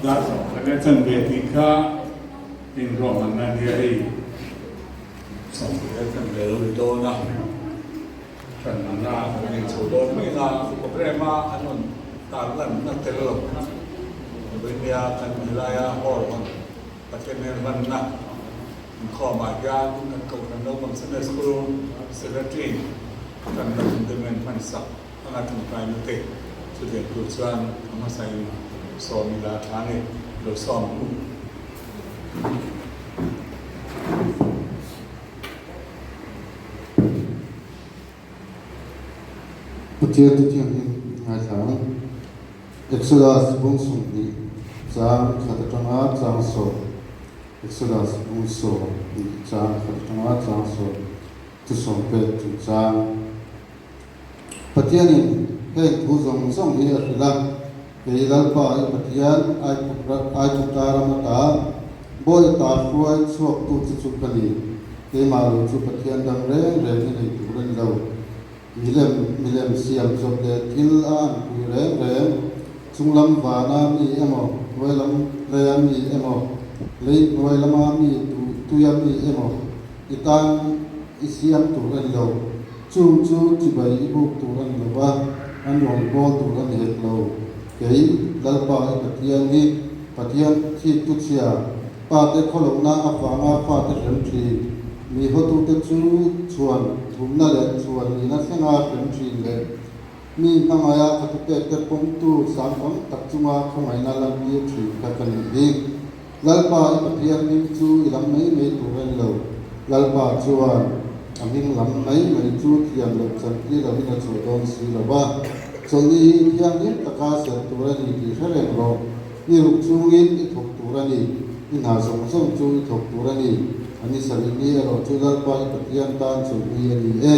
Dar kan chan ve tih kha inruahmanna a nia hei 10:15 lo ni dawn a, hranna kan nei chho dawn mai a, programme a an rawn tarlanna tel lo Vawinia kan helaia hall hawn Pathian hmel hmanna inkhawmah hian kan Kohhran Naupang Sunday School Secretary kan la hun te men hmansak anga tangkaina te chutiang tur chuan a hmasain sawmila tha a ni lo sawm ang u. Pathian chu thianghlim ngaithla ang. Exodus bung 20 chang khat atanga chang 10 Exodus bung 20 chang khat atanga chang 10 chu sawm pek chungchang. Pathianin heng thu zawng zawng hi a hrilh a, Kei Lalpa i Pathian, Aigupta ram ata bawi ata hruai chhuaktu che chu ka ni. Keimah lo chu Pathian dang reng reng i nei tur a ni lo. Milem, milem siam chawp leh thil a anpui reng reng, chunglam vana mi emaw, hnuailam leia mi emaw, lei hnuai lama mi tuia mi emaw, i tan i siam tur a ni lo. Chung chu chibai i buk tur a ni lo va, an rawn bawl tur a ni hek lo. Kei, Lalpa i Pathian hi, Pathian thik tu chhia, pate khawlohna avanga fate hrem thin, mi hotute chu chhuan thumna leh chhuan nihna thlenga hrem thin leh mi hmangaia ka thupekte pawmtu sang tam tak chunga khawngaihna lantir thin kha ka nih hi. Lalpa i Pathian hming chu i lam mai mai tur a ni lo. Lalpa chuan a hming lam mai mai chu thiam loh chantir lovin a chhuah dawn si lo va. Chawlhni hi thianghlim taka serh tur a ni tih hre reng rawh. I ruk chungin i thawk tur a ni. I hna zawng zawng chu i thawk tur a ni. A ni sarih ni erawh chu Lalpa i Pathian tan chawlhni a ni e.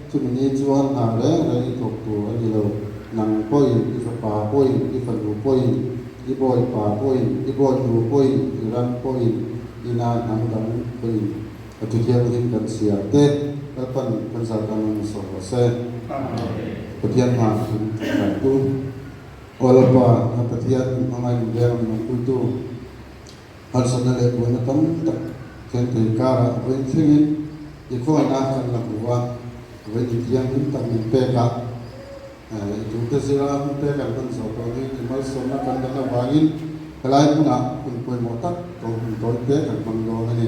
Chumi ni chuan hna reng reng i thawk tur a ni lo. Nang pawhin, i fapa pawhin, i fanu pawhin, I bawipa pawhin, i bawihnu pawhin, i ram pawhin, i na hnam dang pawhin a thu thianghlim kan chhiar te Lalpan kan zaltan a ni sawm rawh se. Pathian hma in ṭangkaitu Aw Lalpa, kan Pathian min hmangaih min veng a min awmpuitu harsatna leh buaina tam tak thleng thei karah vawiin thlengin i khawngaihna kan la hmu a, vawiin i thianghlim tak min pek a. I tute zira hunte kan hman zawh tawh hi i malsawmna kan dan avangin helai hmunah hun pawimawh tak ko hun tawite kan hmang dawn a ni.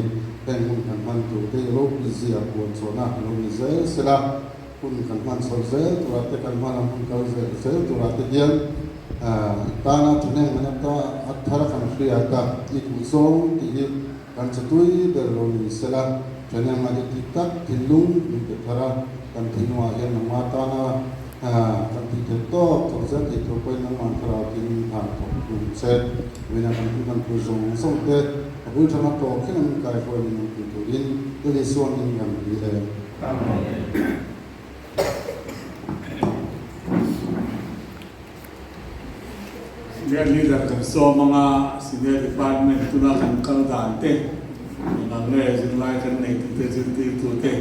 Heng hun kan hman turte i ropui zia puan chhuahna a lo ni zel sela, hun kan hman chhoh zel turah te kan hma lam hun kal zel zel turah te hian i tana thahnem ngan ata a thar kan hriat a, i duh zawng tih hi kan chatui ber lo ni sela, thahnem ngan i tih tak thinlung min pe thar a. Kan thinlungah hian nangmah tana kan tih theih tawk tawk zel thei tur pawhin nangmah thlarau tin hna thawk tum che. Vawiina kan hun kan pui zawng zawng te a bul thanga tawk thleng an kaihruai min awm pui turin Lal Isua min kan dil e. Amen. Senior Leader kan sawm anga Senior Department tuna kan kal dan te, eng nge zirlai kan nei tute zirtirtute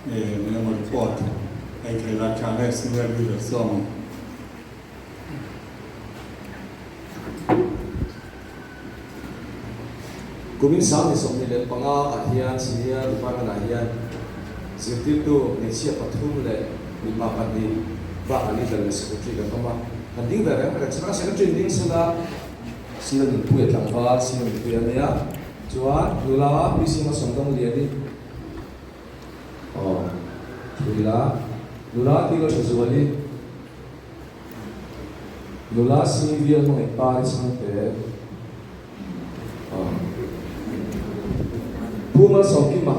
eng emaw report ei thei lai tha nge Senior Leader sawm ang. Kumin 2025 ah hian Senior Department ah hian zirtirtu hmeichhia pathum leh mipa pahnih bakah Leader leh Secretary kan awm a. Kan ding ve reng reng chhana Secretary in ding sela Sir Nunpuia tlangval Sir Nunpuia a nia chuan nula PC Hmasawm Dawngliani aw Thuila nula Tilo Thazuali Nula si vial hmangaih pa i chhang te. Pu Malsawmkima.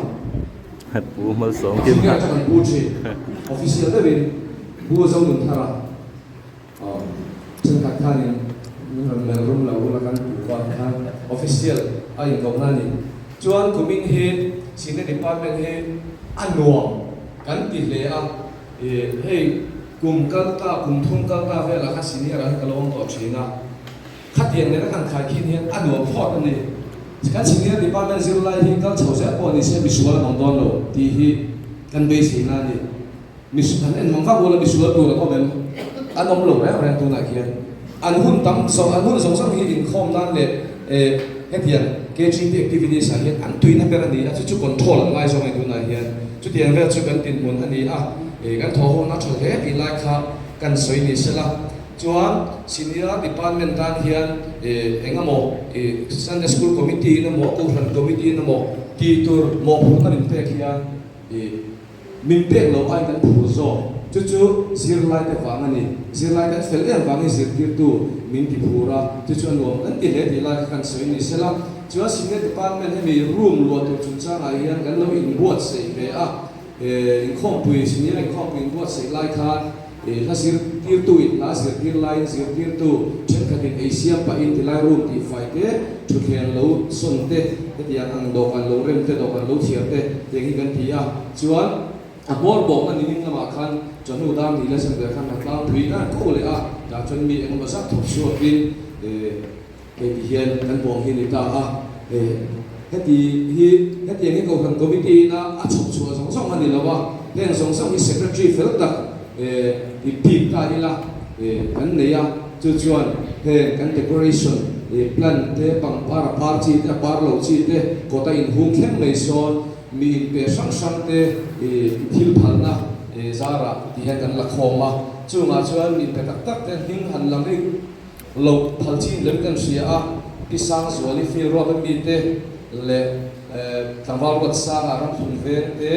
Pu Malsawmkima. Senior atang an pu thin. Official deuhin Pu Zonunthara. Thenkhat khanin min rawn melh rum lo ula kan pu vang khan official a inkohna a ni. Chuan kumin hi Senior Department hi a nuam kan ti hle a. Hei kum kal ta, kum thum kal ta velah khan senior ah hian ka lo awm tawh thin a, khatiang nena kan khai khin hian a nuam phawt a ni. Kan senior department zirlai hi kal chho zel pawh ni se misual an awm dawn lo tih hi kan beiseina a ni. Mi an en mang vak ula misual tur an awm em? An awm lo reng reng tunah hian. An hun tam zawng an hun zawng zawng hi inkhawm nan leh eh hetiang KGP activities ah hian an tuina ber a ni a, chu chu control an ngai zawng a ni tunah hian. Chutiang vel chu kan dinhmun a ni a, eh kan thawh ho na tha hle tih lai kha kan sawi ni sela. Chuan Senior Department tan hian eh eng emaw eh Sunday School Committee in emaw Kohhran Committee in emaw tih tur mawhphurhna min pek hian eh Min pek loh aiin kan phur zawk. Chu chu zirlaite vang a ni. Zirlai kan fel em vangin zirtirtu min ti phur a, chu chu a nuam kan ti hle tih lai kha kan sawi ni sela. Chuan Senior Department hemi room luah tur chungchangah hian kan lo inbuatsaih ve a, inkhawmpui, Senior inkhawmpui inbuatsaih lai khan hla zirtirtu in hla zirtir laiin zirtirtu thenkhatin ei siam pahin tilai room tihfai te, thutthleng lo sawn te, hetiang ang dawhkan lo rem te, dawhkan lo thiar te tiang hi kan ti a. Chuan a hmawr bawkna nimin lamah khan chawhnu dar ni lesson ber khan hnatlang pui kan ko leh a, tah chuan mi engemaw zat thawk chhuakin Hei ti hian kan bawng hi a ni ta a, heti hi hetiang hi Kohhran Committee ina a chhawp chhuah zawng zawng a ni lo a, heng zawng zawng hi Secretary fel tak ti bik ta ila kan nei a, chu chuan heng kan decoration plan te, pangpar a par chi te, a par lo chi te, kawta inhung thleng mai sawn mi inpe hrang hrang te thil phalna zarah ti hian kan la khawm a, chungah chuan mi inpe tak tak te hming han lang rik Lo phal chin lem kan hria a, Pi Sangzuali feel ruat a mite leh tlangval ruat sanga ram thun veng te,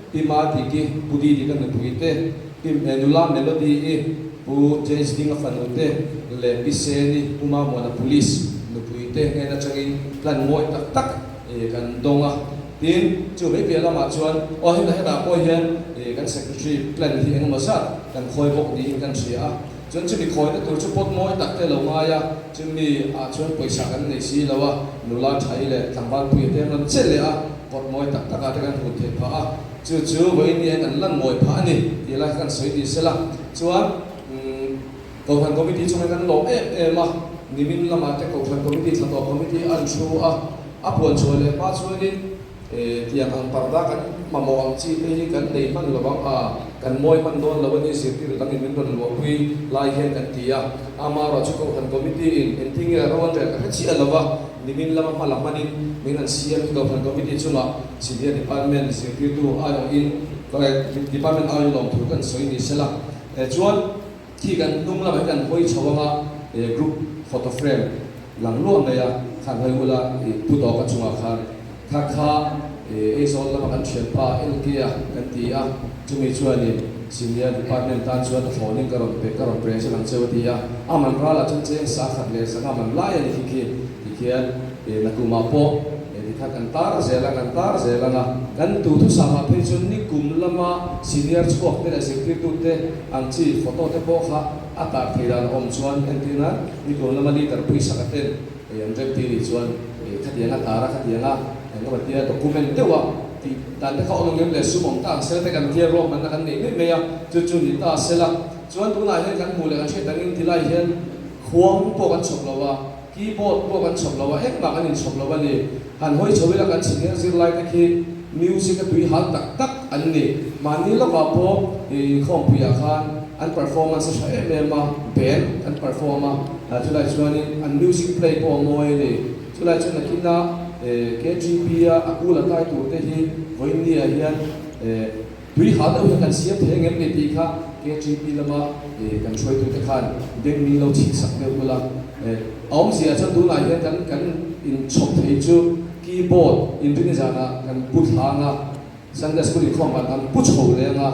Pi Madiki, Pu Didi ka nupui te, Pi Nula Melody-i, Pu James Dinga fanu te leh Pi Seni, Pu Mamuana Police nupui te hnen atangin plan mawi tak tak kan dawng a. Tin, chu mai piah lamah chuan aw hetah hetah pawh hian kan Secretary plan hi engemaw zat kan khawi bawk niin kan hria a. Chuan chumi khawina tur chu pawt mawi tak te lo ngai a, chumi ah chuan pawisa kan nei si lo a, nula thai leh tlangval pui te an rawn che leh a, pawt mawi tak tak ah te kan hmuh theih phah a, chu chu vawiin ni hian kan lan mawi phah a ni tih lai kha kan sawi ni sela. Chuan umm Kohhran Committee chungah kan lawm em em a, nimin lamah te Kohhran Committee thlatawh Committee an thu a, a puan chhuah leh hma chuanin, Tiang ang parda kan mamawh ang chi te hi kan nei hman lo ang a, kan mawi hman dawn lo a ni zirtir dangin min rawn luahpui lai hian kan ti a. Amaherawhchu Kohhran Committee in engtin nge ro an rel ka hre chiah lo a, nimin lama hma la hmanin min han siam hi Kohhran Committee chungah Senior Department zirtirtu aiawhin Department aiawhin lawmthu kan sawi ni sela. Chuan khi kan hnung lamah hi kan hawi chho anga group photo frame lang luah mai a, khan hawi ula i pu tawka chungah khan Kha kha Aizawl lama kan thianpa LK a kan ti a, chumi chuanin Senior Department tan chuan a thlawnin ka rawn pe, ka rawn present ang cheu a ti a, a man ralah chuan cheng sa khat leh zanga man lai a ni khi khi tikhian nakumah pawh tikha kan tar zel a, kan tar zel ang a, kan tu thusamah phei chuan nikum lama Senior chhuak te leh zirtirtute ang chi photo te pawh kha a tar thei dan a awm chuan entirna nikum lama liter pawisa ka ten. Hei an rem tih nih chuan khatiang a tar a, khatiang a eng emaw tia document deuh a tih dan te kha awm ang em le, sum awm ta ang sela te kan tia ruahmanna kan nei mai mai a, chu chu ni ta sela. Chuan tunah hian kan hmuh leh kan hriat dangin tilai hian khuang pawh kan chhawp lo a, keyboard pawh kan chhawp lo a, engmah kan inchhawp lo a ni. Han hawi chho ila kan chhingher zirlai te khi music a tui hal tak tak an ni. Mahni lawkah pawh inkhawmpuiah khan an performance a tha em em a, band an perform a. Chulai chuanin an music play pawh a mawi a ni. Chulai chuan nakinah KGP a a kul a kai tur te hi vawiinniah hian tui hal deuh hian kan siam thei angem ni tih kha KGP lama kan hruaitute khan beng min lo chhih sak deuh ula. A awmzia chuan tunah hian kan kan inchhawp thei chu keyboard inrini zanah kan pu thlang a. Sunday School inkhawm ban an pu chho leng a,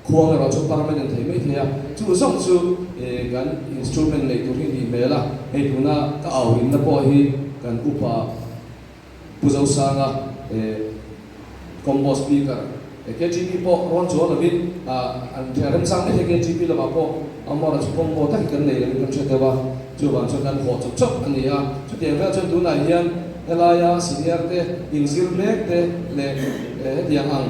khuang erawh chu permanent thei mai thei a, chu zawng chu kan instrument nei tur hi nih hmel a, hei tuna ka au rinna pawh hi kan upa Pu Zosanga combo speaker KGP pawh rawn chuang lovin an thian remchang mai thei KGP lamah pawh amaherawh chu combo tak hi kan nei lovin kan hre deuh a, chuvang chuan kan haw chawp chawp a ni a, chutiang vel chuan tunah hian Helaia senior te inzir mek te leh hetiang ang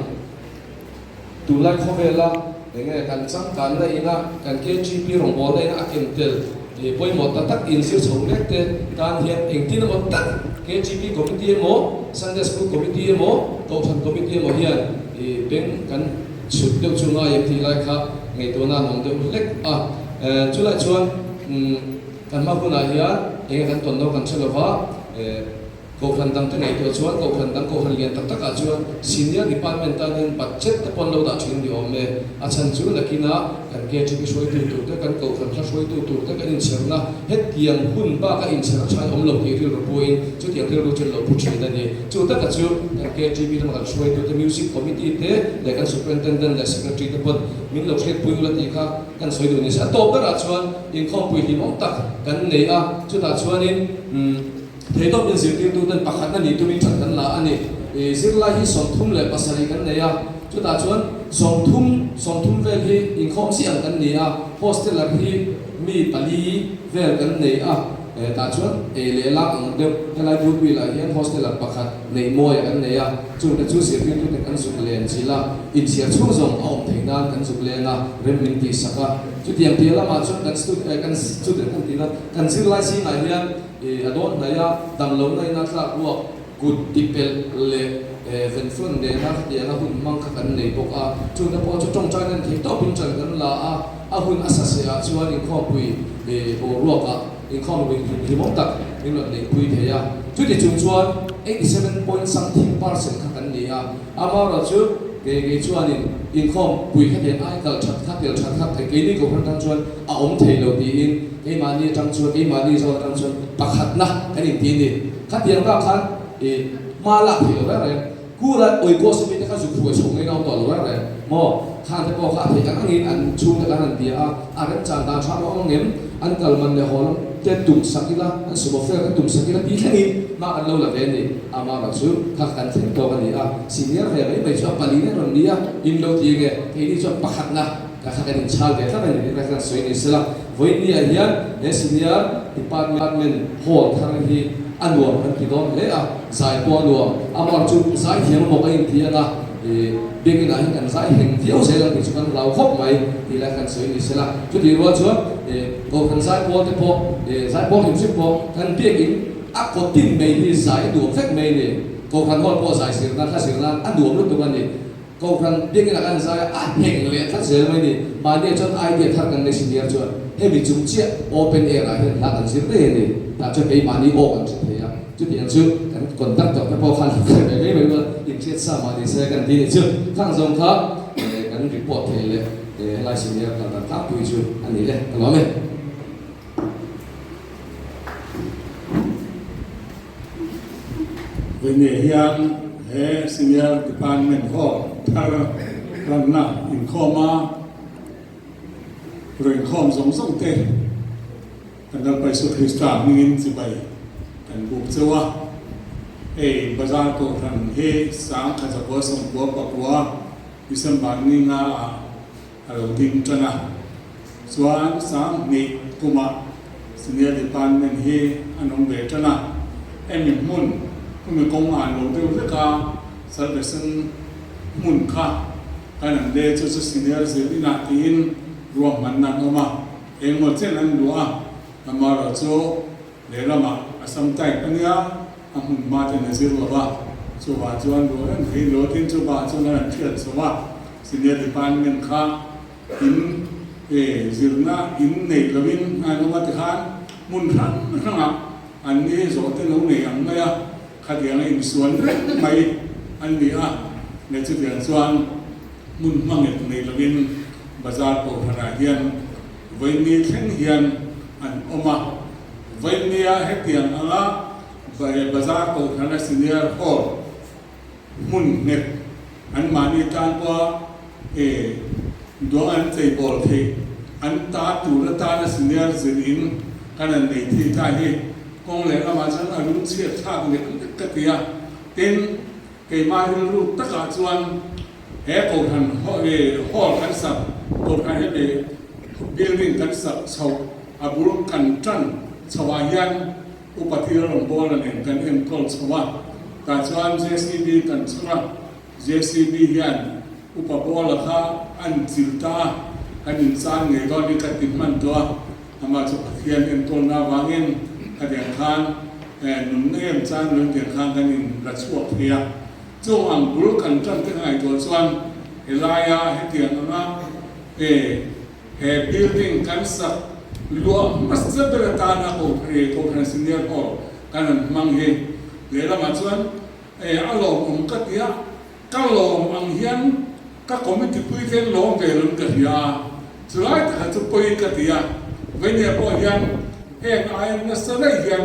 tunlai khawvela enge kan changkanna ina kan KGP rawngbawlna ina a ken tel pawimawh ta tak inzir chho mek te tan hian engtin emaw tak KGP committee emaw Sunday School committee emaw Kohhran committee emaw hian beng kan. Chhut deuh chu ngai em tih lai kha ngaihtuahna an awm deuh hlek a. Chulai chuan kan hma hunah hian enge kan tawn lo kan hre lova, Kohhran dangte ngaihtuah chuan Kohhran dang Kohhran lian tak takah chuan Senior Department tan hian budget te pawh an lo dah thin ni awm e. A chhan chu nakinah kan KTP hruaitu tur te, kan Kohhran hla hruaitu tur te kan inchherna hetiang hun baka inchher a thain awm lo tih rilru puiin chutiang rilru chu an lo pu thin a ni. Chu taka chu kan KTP lama kan hruaitu te, Music Committee te leh kan Superintendent leh Secretary te pawn min lo hriatpui ula tih kha kan sawi duh ni se. A tawp berah chuan inkhawmpui hlimawm tak kan nei a, chutah chuanin umm. Theihtawp inzirtirtuten pakhatna nih tumin that kan la a ni. Zirlai hi 37 kan nei a, chutah chuan 30, 30 vel hi inkhawm chiah ang kan ni a, hosteler hi mi pali vel kan nei a, tah chuan ei leh lak ang deuh helai Goodwill ah hian hosteler pakhat neih mawi kan nei a, chungte chu zirtirtute kan zuk len chilh a, inchhiar chhung zawng a awm theih nan kan zuk leng a, rem min tihsak a, chutiang piah lamah chuan kan student kan tihna kan zirlai zingah hian I a dawn hnaih a, dam lohna in a tlak ruak kut tipelh leh venflon nena khatianga hun hmang kha kan nei bawk a. Chungte pawh chu tawngtai nan thei tawpin ṭan kan la a, a hun a saseh ah chuan inkhawmpui boruakah inkhawm hlimawm tak min rawn neihpui thei a. Chuti chung chuan 87 point something percent kha kan ni a, Amaherawhchu kei kei chuanin inkhawmpui khatiang ai kal ṭhat kha tel ṭhat kha keini kohhran tan chuan a awm thei lo tiin keimahni atang chuan keimahni zawn atang chuan pakhatna kan inti a ni. Khatiang bak khan i hma lak thei lo reng reng. Kula awikaw simi te kha zuk hruai chhawk ngei na awm tawh lo reng reng maw? Khang te pawh kha a theih ang angin an chhungte kan han bia a, a remchan dan hram a awm ang em? An kal man leh haw lam te tum sak ila, an sumo fare te tum sak ila tih thlengin hma kan lo la ve a ni. Amaherawhchu chu kha kan thleng tawk a ni a, senior ve mai mai chu a pali na rawn ni a, in lo ti nge keini chuan pakhatna Ka kha kan inchhal ve tlat a ni tih ka hian sawi ni sela, vawinia hian he Senior Department Hall thar hi a nuam kan ti dawn hle a, zai pawh a nuam. Amar chu zai thiam emaw ka inti ang a, ih biakinah hian kan zai heng viau zel ang tih chu kan hlau khawp mai tih lai kan sawi ni sela. Chutih rual chuan ih Kohhran zaipawl te pawh ih zaipawl hrim hrim pawh kan biakin a kawtin mai hi zai a nuam vek mai a ni. Kohhran Hall pawh zai zir nan hla zir nan a nuam lutuk a ni. Kohhran biakin ah kan zai a, a heng leh tlat zel mai ni. Mahni ah chuan idea thar kan nei senior chuan hemi chung chiah open air ah hian hla kan zir daih a ni. Tah chuan keimahni aw kan hre thei a, chutiang chu kan conductor te pawh khan hre ve mai mai ula inhriat sa mah ni se kan ti ni chu. Khang zawng kha kan report thei leh helai senior kal dan tlangpui chu a ni e, ka lawm e. Vene hian he Senior Department Hall thar ranna inkhawma rawnkhawm zawng zawng te kan Lalpa Isu Krista hmingin chibai kan buk cheu a. Hei Bazar Kohhran hi 1999 December ni nga ah a lo ding tan a, chuan 2000 kumah Senior Department hi an awm ve tan a, hemi hmun hemi kawng an lo deuh vek a, Salvation hmun kha kan an le chu chu Senior zir inah tiin ruahmanna an awm a, engmaw chen an luah a, amaherawhchu lehlamah Assam type a nia, a hmun hma ten a zir lo va, chuvah chuan ruah reng thei lo tin chuvah chuan an han hriat chho a, Senior Department kha in e zirna in neih lovin an awm a tikhan hmun hrang hrangah an ni zawh te lo nei ang mai a, khatianga insuan reng mai an ni a, leh chutiang chuan hmun hmanghet nei lovin Bazar Kohhranah hian vawiin thleng hian an awm a, vawiin hetiang anga Bazar Kohhrana Senior Hall hmun nghet anmahni tan pawha e duang an cheibawl theih an ta tur atana senior zir in kan han nei thei ta hi kawng leh lamah chuan a lungchhiat thlak lek lek ka ti a. Tin, keimah rilru takah chuan he kohhran hall kan sak, kohhran hemi building kan sak chhoh a bul kan tan chhoh ah hian Upa thil rawngbawla nen kan enkawl chho a, tah chuan JCB kan chhung a, JCB hian Upa Bawla kha an chil ta a, kan inchan ngei dawn hi ka ti hman tawh a, amah chu Pathian enkawlna avangin khatiang khan nunna em chan lo tiang khan kan in la chhuak thei a, chung ang bul kan tan te ka ngaihtuah chuan. Helaia hetiang anga e he building kan sak luah hmasa ber atana Kohhran Senior Hall kan han hmang hi lehlamah chuan e a lawmawm ka ti a, ka lawm ang hian ka committee pui te lawm ve lo in ka hria a, chulai takah chu pawi ka ti a, Vainia pawh hian heng aia nasa daih hian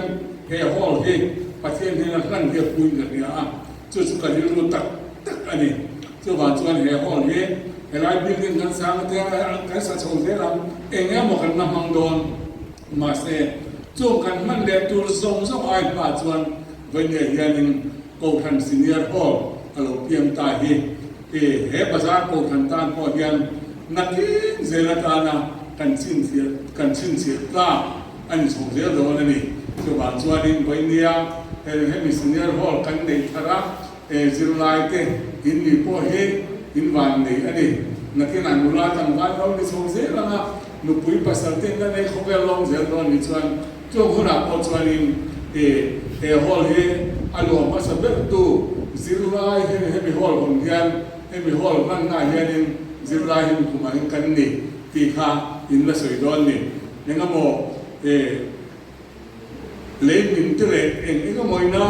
he hall hi Pathian hnena hlan hi a pui in ka hria a, chu chu ka rilru tak tak a ni. Chuvang chuan he hall hi helai building kan sang te kan sa chho zel ang, eng emaw kan la hmang dawn. Mahse, chung kan hman leh tur zawng zawng ai hma chuan Vainia hianin Kohhran Senior Hall a lo piang ta hi i he bazar Kohhran tan pawh hian nakin zel atana kan chhinchhiah kan chhinchhiah tlak a ni chho zel dawn a ni. Chuvang chuanin Vainia he hemi Senior Hall kan neih thar a, he zirlai te in ni pawh hi in van nei a ni. Nakinah nula tlangval lo ni chho zel anga nupui pasal te in la nei khawvel lawm zel dawn ni chuan Chung hunah pawh chuanin i he hall hi a luah hmasa bertu zirlai hemi hemi hall hawn hian hemi hall hmannaah hianin zirlai hemi kumah hian kan ni tih kha in la sawi dawn ni. Engemaw e lei min te leh eng engemaw ina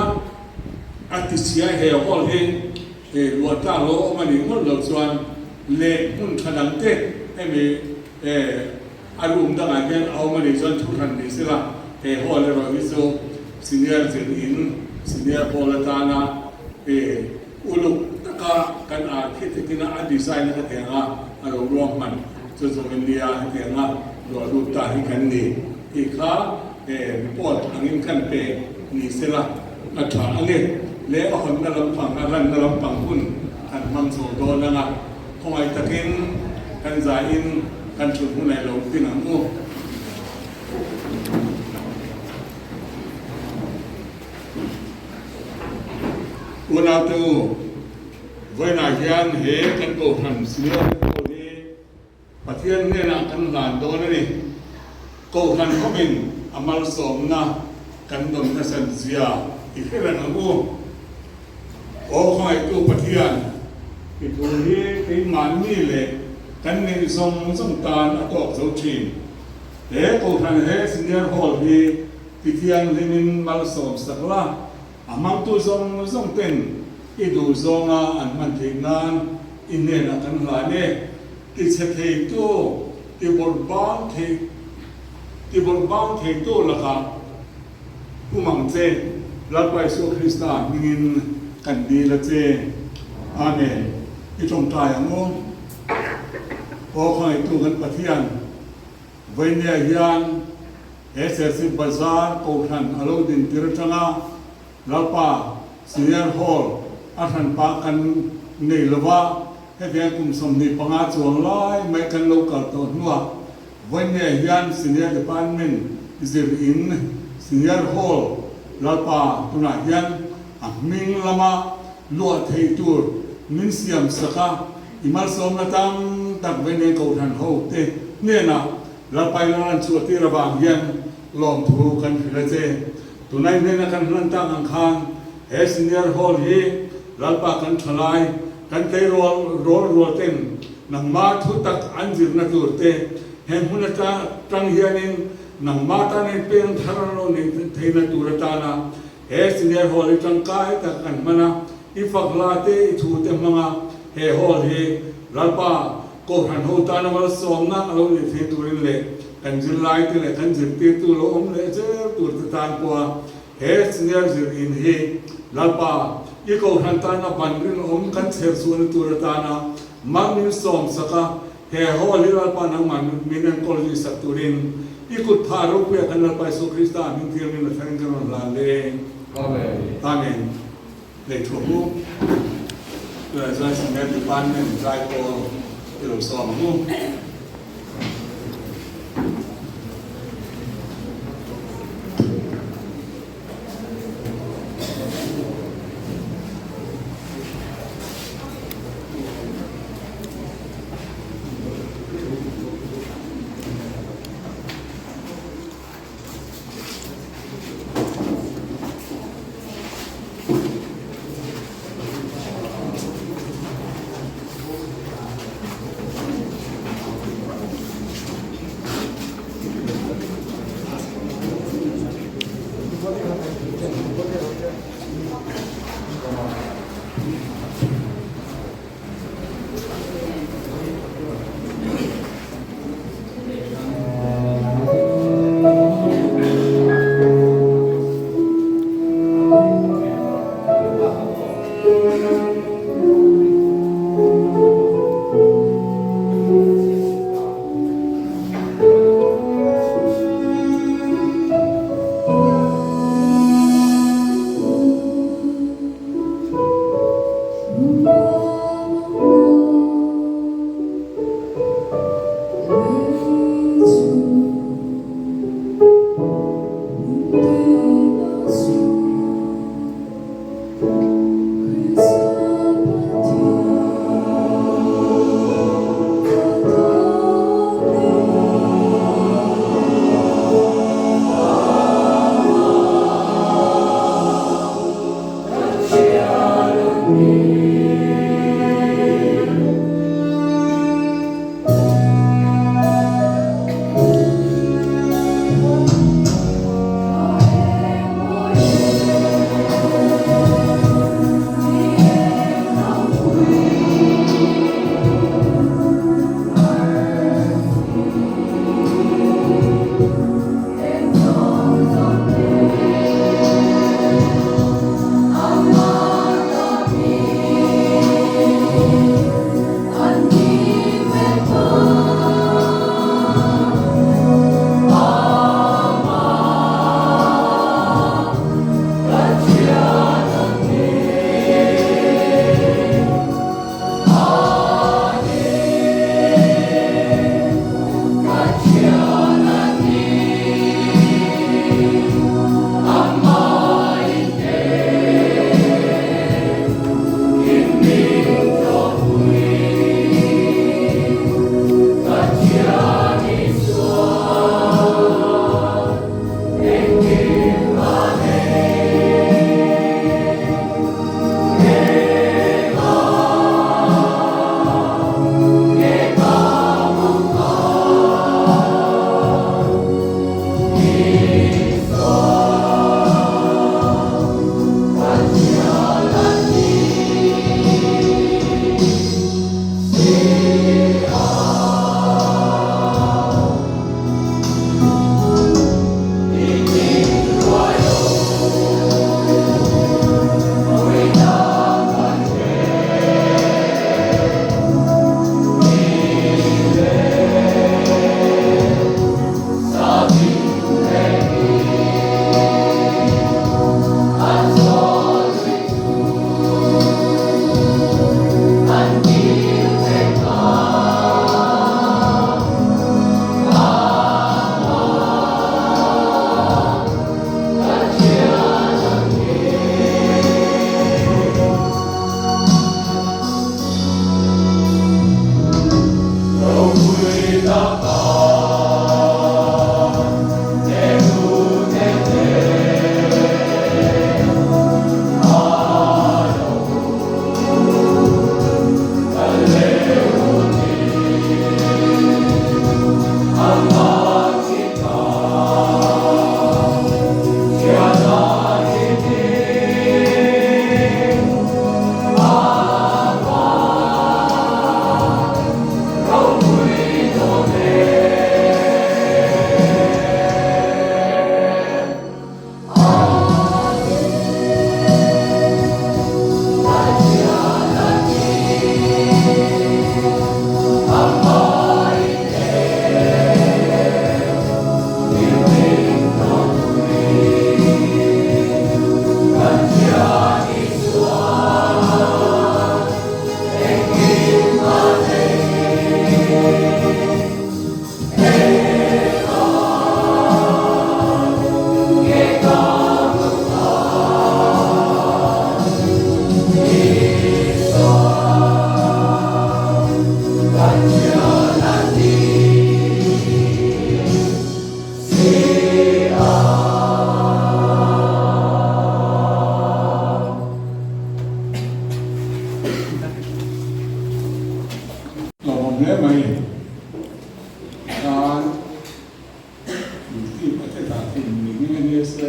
a ti chhia he hall hi e luah tlak lo awm a nih ngawt loh chuan leh hmun tha dang te hemi e A room dangah hian a awm a nih chuan thu hran ni sela, he hall erawh hi chu senior zir in senior hall atana e uluk taka kan architect ina a design a ka thei anga a lo ruang hman chu zawng in nia hetiang a luah lut ta hi kan ni tih kha e report angin kan pe ni sela a tha a ni. Le a hawnna lampang a lanna lampang hun kan hmang chho dawn anga. Khawngaih takin kan zaiin kan thut hmun aih lo ding ang u. Unaute u, vawiinah hian he kan Kohhran Senior Hall hi Pathian hnenah kan hlan dawn a ni. Kohhran khawmin a malsawmna kan dawn nasat zia i hre reng ang u. Aw khawngaihtu Pathian, i thu hi keimahni leh kan neih zawng zawng tan a tawk zo thin. He Kohhran he Senior Hall hi ti thianghlimin malsawm sak la, a hmangtu zawng zawng ten i duh zawnga an hman theih nan i hnenah kan hlan e. Ti chhe theitu, ti bawrh bang thei, ti bawrh bang theitu lakah Kum ang che, Lalpa Isua Krista hmingin kan dil a che. Amen. I tawngtai ang u. Aw khawngaihtu kan Pathian, Vainia hian he Serchhip Bazar Kohhran a lo din tir atanga Lalpa Senior Hall a hranpa kan nei lova, hetiang kum 25 chuang lai mai kan lo kal tawh hnuah Vawinia hian Senior Department zir in Senior Hall Lalpa tunah hian a hming lama luah theih tur min siam sak a, i malsawmna tam tak Vawinia Kohhran ho te hnenah Lalpa in a lan chhuah tir avang hian lawmthu kan hrilh a che. Tunai hnena kan hlan tak ang khan he Senior Hall hi Lalpa kan tha lai, kan tleirawl rawl rual ten nangma thu tak an zirna tur te he hmun atang hianin nangma tanin peng thar an lo neih theihna tur atana he Senior Hall hi tangkai tak an hman a, i fak hla te i thu te hmanga he Hall hi Lalpa Kohhran ho tana malsawmna a lo nih theih turin leh kan zirlaite leh kan zirtirtu lo awm leh zel turte tan pawha he senior zir in hi Lalpa i Kohhran tana ban rinawm kan chher chhuahna tur atana mal min sawm sak a, he hall hi Lalpa nangmah min enkawl zui sak turin i kut phah ropuia kan Lalpa Isua Krista hming thianghlim a tharin kan rawn hlan le. Amen. Amen. Lei thu hu tunah chuan Senior Department zai pawl i lo sawm ang u.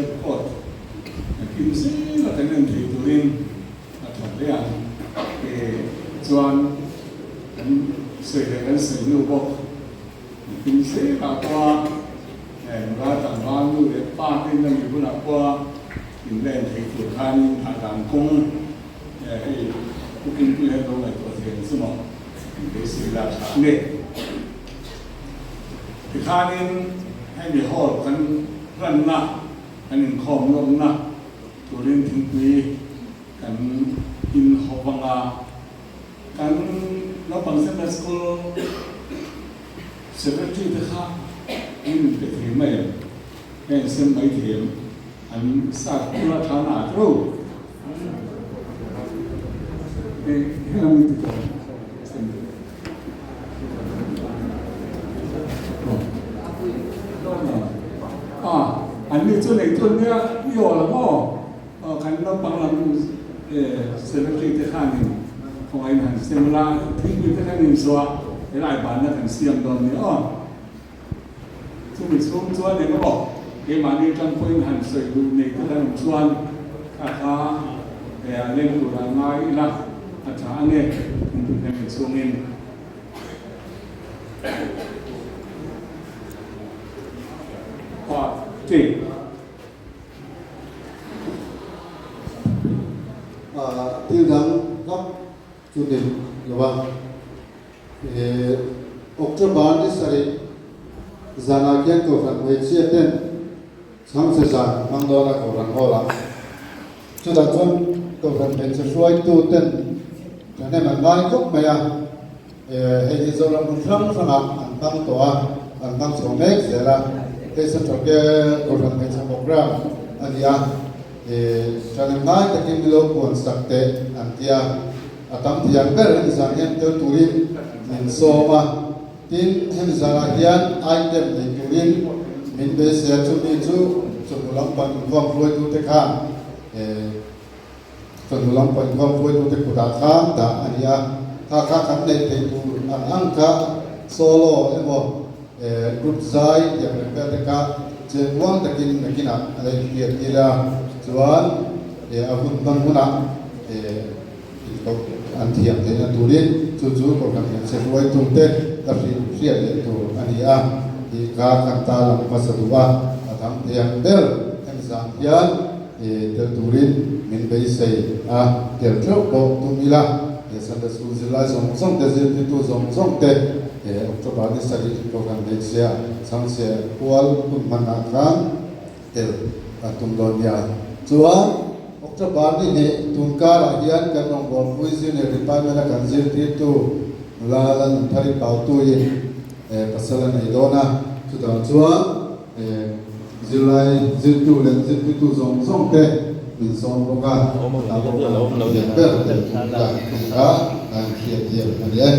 record nakin zela kan en thei turin a tha hle ang. Chuan kan sawi leh kan sawi hnu bawk nakin zelah pawha nula tlangval nu leh pa te in ami hunah pawha in la en thei tur khanin a dan kawng hei Pu Kimpuia hian lo ngaihtuah thei ang chu maw in beisei la tha a ni. Tikhanin hemi hall kan hlanna, kan inkhawm lawmna turin thingpui kan in ho vang a, kan naupang Sunday School Secretary te kha min in pe thei mai em? Ka insem mai thei em? An sat kula tha na a tro. An ni chu nei tun nia i aw la maw kan naupang lam secretary te khanin khawngaih in han sem la thingpui te khan inzuah helai banna kan siam dawn nia aw. Chumi chhung chuan eng emaw keimahni atang pawhin han sawi duh nei te kan awm chuan kha kha a leng tur ah ngai ila a tha a nge thingpui kan in chhungin. Party. Thil dang vak chu ni lo a. October ni sarih zanah khian Kohhran hmeichhia ten chhangchhe zan hmang dawn a Kohhran Hall ah. Chutah chuan Kohhran hmeichhe hruaitu ten thahnem an ngai khawp mai a, hei hi Zoram hmun hrang hrangah an hmang tawh a, an hmang chho mek zel a. Hei Central Kohhran hmeichhe program a ni a, thahnem ngai takin milo puan sak teh an ti a. A tam thiam ber hemi zan hian tel turin min sawm a, tin hemi zanah hian item nei turin min beisei a, chumi chu chawhnu lampang inkhawm hruaitute khan chawhnu lampang inkhawm hruaitute kutah khan dah a ni a, kha kha kan neih theih tur ang ang kha solo emaw group zai tiang reng vel te kha chiankuang takin nakinah a la inhriat tir a, chuan a hun hman hunah. An thiam theihna turin chu chu Kohhran hmeichhe hruaitute ka hrilh hriat leh tur a ni a tih kha kan ta lang hmasa duh a, a tham thei ang ber hemi zan hian tel turin min beisei a, tel theuh pawh tum ila, he Sunday School zirlai zawng zawng te, zirtirtu zawng zawng te he October ni sarih Kohhran hmeichhia chhangchhe pual hun hmanah khan tel kan tum dawn nia. Chuan October ni hnih tun karah hian kan rawngbawlpui Junior Department a kan zirtirtu nula Lalnunthari Pautuiin pasal a nei dawn a, chutah chuan zirlai zirtu leh zirtirtu zawng zawng te min sawm bawk a, chutah pawh kan hmu thiam ber tel tum ila tih kha kan hriat thiam a ni e.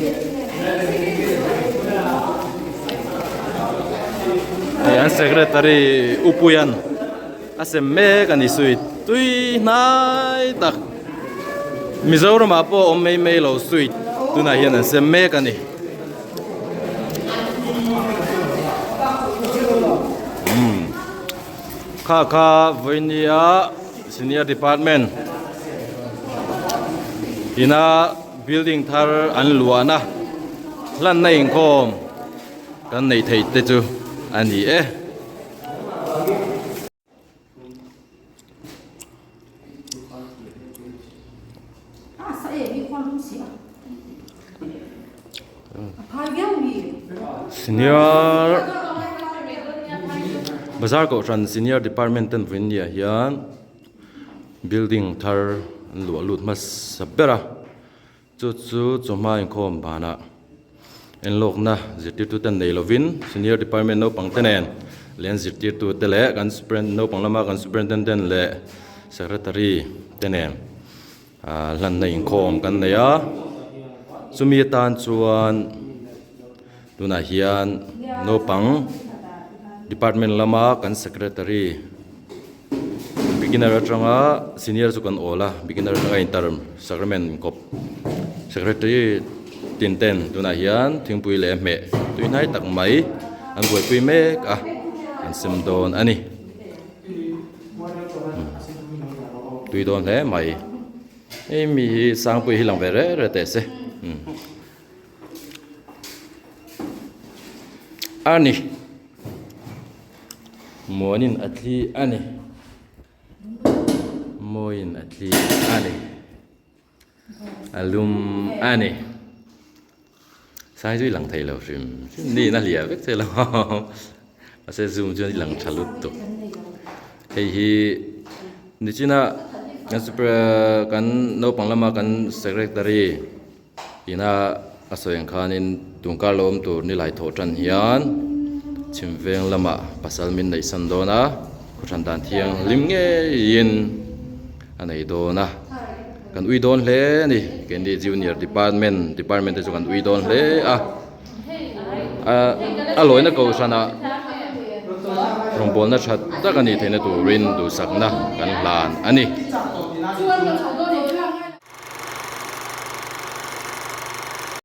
Hei an secretary Upuian a sem mek a ni sweet tui hnai tak Mizoram ah pawh awm mai mai lo sweet tunah hian an sem mek a ni. Umm kha kha vawinia senior department ina building thar an luahna hlanna inkhawm kan neih theih te chu a ni e. Senior Bazar Kohhran Senior Department ten vawiin ni ah hian building thar an luah lut hmasa ber a. Chu chu chawhma inkhawm banah enlawkna zirtirtu ten nei lovin Senior Department naupang te nen leh an zirtirtu te leh kan Superin naupang lama kan Superintendent leh Secretary te nen ah hlanna inkhawm kan nei a. Chumi atan chuan tunah hian naupang Department lama kan Secretary Beginner atanga senior chu kan awl a, beginner atanga inter sacrament inkawp secretary tin ten tunah hian thingpui leh hmeh tui hnai tak mai an buaipui mek a an sem dawn a ni tui dawn hle mai hei mi hi sangpui hi lang ve reh reh teh se a ni. Muanin a thli a ni. Mawiin a thli a ni. A lum a ni. Sai chu i lang thei lo hrim hrim ni in a hliah vek che lo mahse zoom chuan i lang tha lutuk. Hei hi nichina kan super kan naupang lama kan secretary Ina a sawi ang khanin tungkar lo awm tur nilai thawh tan hian chhim veng lamah pasal min neih san dawn a, khawhran dan thianghlim ngeiin a nei dawn a, kan ui dawn hle a ni keini junior department department te chu kan ui dawn hle a, a lawina kohhranah rawngbawlna tha tak a nih theihna turin duhsakna kan hlan a ni.